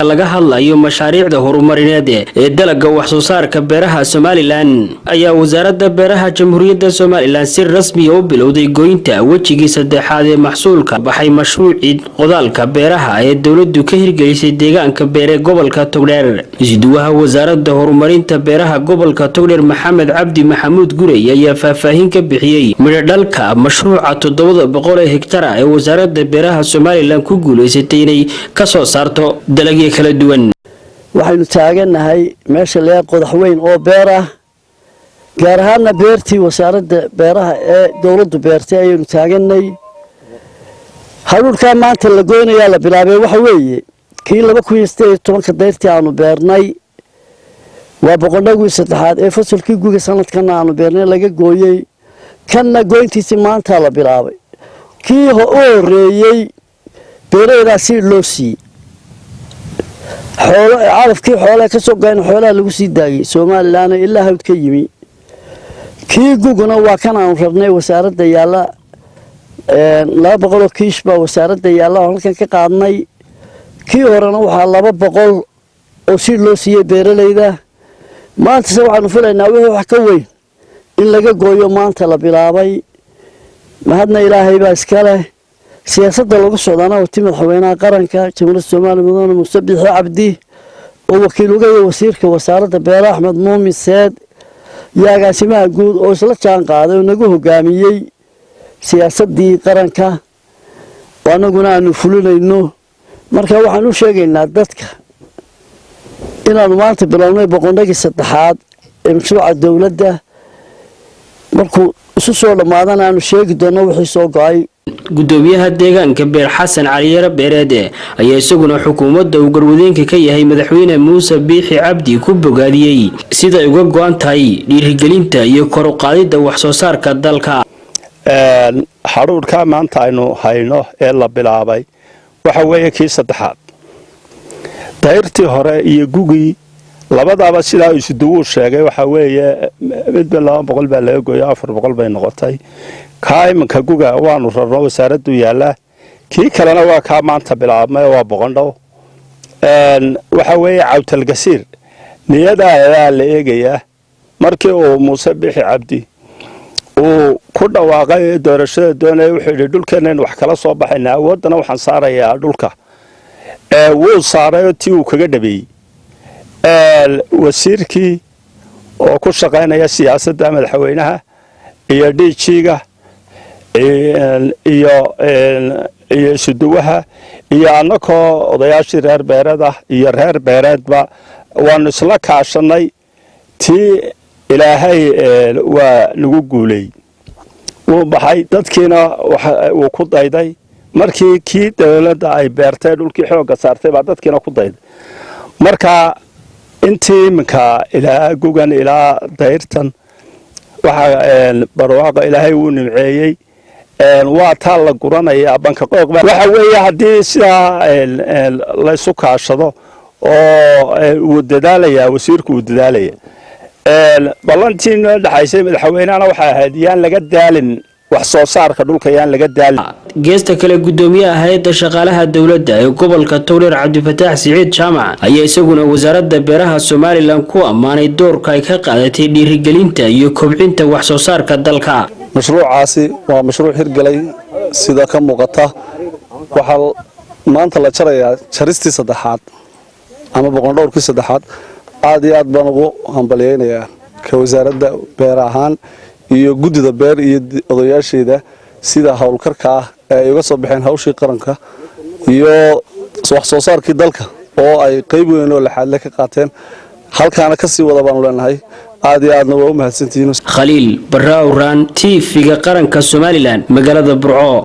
Laga hadlayo mashaariicda horumarineed ee dalagga wax soo saarka beeraha Somaliland ayaa Wasaaradda Beeraha Jamhuuriyadda Somaliland si rasmiya u bilowday goynta wejigii saddexaad ee maxsuulka baxay mashruucii qodaalka beeraha ee dowladdu ka hirgelisay deegaanka Beere, gobolka Togdheer. Isduwaha Wasaaradda Horumarinta Beeraha gobolka Togdheer, Maxamed Cabdi Maxamuud Gurey, ayaa faahfaahin ka bixiyey midhodhalka mashruuca 700 ee hektara ee Wasaaradda Beeraha Somaliland ku guuleysatay inay kasoo saarto dalagyo kala duwan. Waxaynu taagannahay meesha leer Qodax Weyn oo beer ah, gaar ahaanna beertii Wasaaradda Beeraha ee dowladdu beertay ayaynu taaganay. Hadhuudhkaa maanta la goynayaa la bilaabay waxa weeye kii 2018-ka dayrtii aanu beernay. Waa boqondhagii saddexaad ee fasalkii guga sanadkana aanu beernay laga gooyey. Kanna goyntiisii maantaa la bilaabay. Kii u horeeyey beeraheedaa si loo siiyey, calafkii xoolaha ka soo goyn xoolaha lagu sii daayey Somaliland ilaa Hawd ka yimi. Kii guguna waa kan aanu rabnay. Wasaaradda yaalla 200 kiish baa wasaaradda yaalla oo halkan ka qaadnay. Kii horena waxaa 200 oo si loo siiyey beeralayda. Maantase waxaanu filaynaa wixii wax ka weyn in laga gooyo maanta la bilaabay. Mahadna Ilaahay baa iska leh. Siyaasadda lagu socdaana wati madaxweynaha qaranka Jamhuuriyadda Soomaaliya, Mudane Muuse Biixi Cabdi, oo wakiil ugaya wasiirka Wasaaradda Beeraha, Axmed Muumin Seed, iyo agaasimaha guud oo isla jaan qaaday oo nagu hogaamiyey siyaasaddii qaranka oo annaguna aanu fulinayno. Marka waxaan u sheegaynaa dadka inaanu maanta bilownay boqondhagii saddexaad ee mashruuca dowladda. Markuu isu soo dhammaadana aanu sheegi doonno wixii soo go-ay. Gudoomiyaha deegaanka Beer, Xasan Caliyare Beereede, ayaa isaguna xukuumadda uu garwadeenka ka yahay madaxweyne Muuse Biixi Cabdi ku bogaadiyey siday uga go-an tahay dhiirigelinta iyo kor u qaadidda wax soo saarka dalka. Xadhuudhkaa maanta aynu hayno ee la bilaabay waxa weeye kii saddexaad. Dayrtii hore iyo gugii labadaaba sidaa isuduwuu sheegay, waxa weeye midba 200 baa laga gooyo, 400 bay noqotay. Kaa iminka guga waanu rarno, wasaaraddu yaallaa. Kii kalena waa kaa maanta bilaabmay, waa boqondhow. Waxa weeye cawtalgasiir niyadaadaa la eegayaa. Markii uu Muuse Bixi Cabdi uu ku dhawaaqay doorashada doonaya, wuxuu yidhi: "Dhulkeenaynu wax kala soo baxayna, awooddana waxaan saarayaa dhulka." Wuu saarayoo tii uu kaga dhabeeyey. Wasiirkii oo ku shaqaynaya siyaasadda madaxweynaha iyo DG-ga iyo isuduwaha iyo annakoo odayaashii reer Beereed ah iyo reer Beereedba waanu isla kaashanay, tii Ilaahay waa nagu guuley, wuu baxay. Dadkiina wuu ku dayday. Markii kii dowladda ay beertay, dhulkii xoogga saartay baa dadkiina ku dayday. Marka intii iminka ilaa gugan ilaa dayrtan waxaa barwaaqo Ilaahay wuu nimceeyey. Waa taa la guranayaa banka qooq. Waxa weeye haddii sidaa laysu kaashado oo wuu dadaalayaa wasiirku, wuu dadaalaya. Ballantii noo dhexaysay madaxweynehana waxay ahayd yaan laga daalin wax soo saarka dhulka, yaan laga daalin. Geesta kale, gudoomiyaha hay-adda shaqaalaha dowladda ee gobolka Togdheer, Cabdifataax Siciid Jaamac, ayaa isaguna Wasaaradda Beeraha Somaliland ku ammaanay doorka ay ka qaadatay dhiirigelinta iyo kobcinta wax soo saarka dalka. Mashruucaasi waa mashruuc hirgelay sida ka muuqata. Waxaa maanta la jarayaa jaristii saddexaad ama boqondhowrkii saddexaad. Aad iyo aad baan ugu hambalyaynayaa ka Wasaaradda Beer ahaan iyo guddida beer iyo odayaasheeda sida howlkarka ah ee ay uga soo baxeen hawshii qaranka iyo wax soo saarkii dalka oo ay qayb weyn oo laxaadle ka qaateen. Halkaana kasii wada baanu leenahay. Aad iyo aadna waa u mahadsantihiin. Khaliil Barraawraan, TV-ga qaranka Somaliland, magaalada Burco.